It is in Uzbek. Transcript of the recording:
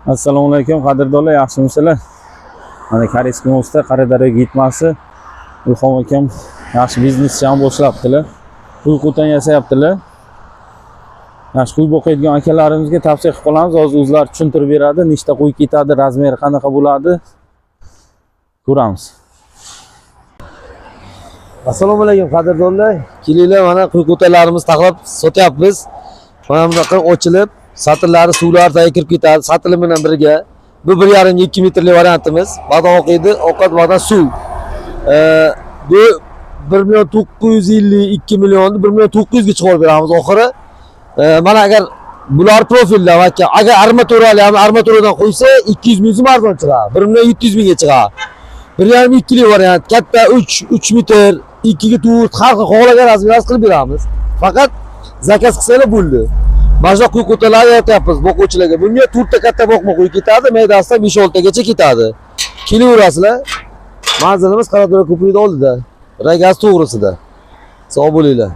Assalomu alaykum, qadrdonlar, yaxshimisizlar? Mana Корейский мост da Qaradaryo yetmasi Ilhom akam yaxshi biznes ham boshlabdilar. Qo'y qo'tan yasayaptilar. Yaxshi qo'y boqadigan akalarimizga tavsiya qilib qolamiz. Hozir o'zlari tushuntirib beradi, nechta qo'y ketadi, размер i qanaqa bo'ladi. Ko'ramiz. Assalomu alaykum, qadrdonlar. Kelinglar, mana qo'y-qo'talarimiz taxlab sotyapmiz. Mana bunaqa ochilib, satillari suvlar tagiga kirib ketadi, satili bilan birga. Bu 1,5 2 metrli variantimiz. Badon o'qiydi, ovqat, badon, suv. Bu 1 million 952 millionni 1 million 900 ga chiqarib beramiz oxiri. Mana agar bular profilda aka, agar armaturali ham armaturadan qo'ysa, 200 ming so'm arzon chiqadi. 1 million 700 mingga chiqadi. 1,5 ikkili variant, katta 3, 3 metr, 2 ga 4, har xil xohlagan размер qilib beramiz. Faqat заказ qilsanglar bo'ldi. Mana shu qo'y qo'talar yaratyapmiz boquvchilarga. Bunga 4 ta katta boqma qo'y ketadi, maydasidan 5-6 tagacha ketadi. Kelaverasizlar. Manzilimiz Qaradaryo ko'prigi oldida. Ragaz to'g'risida. Sog' bo'linglar.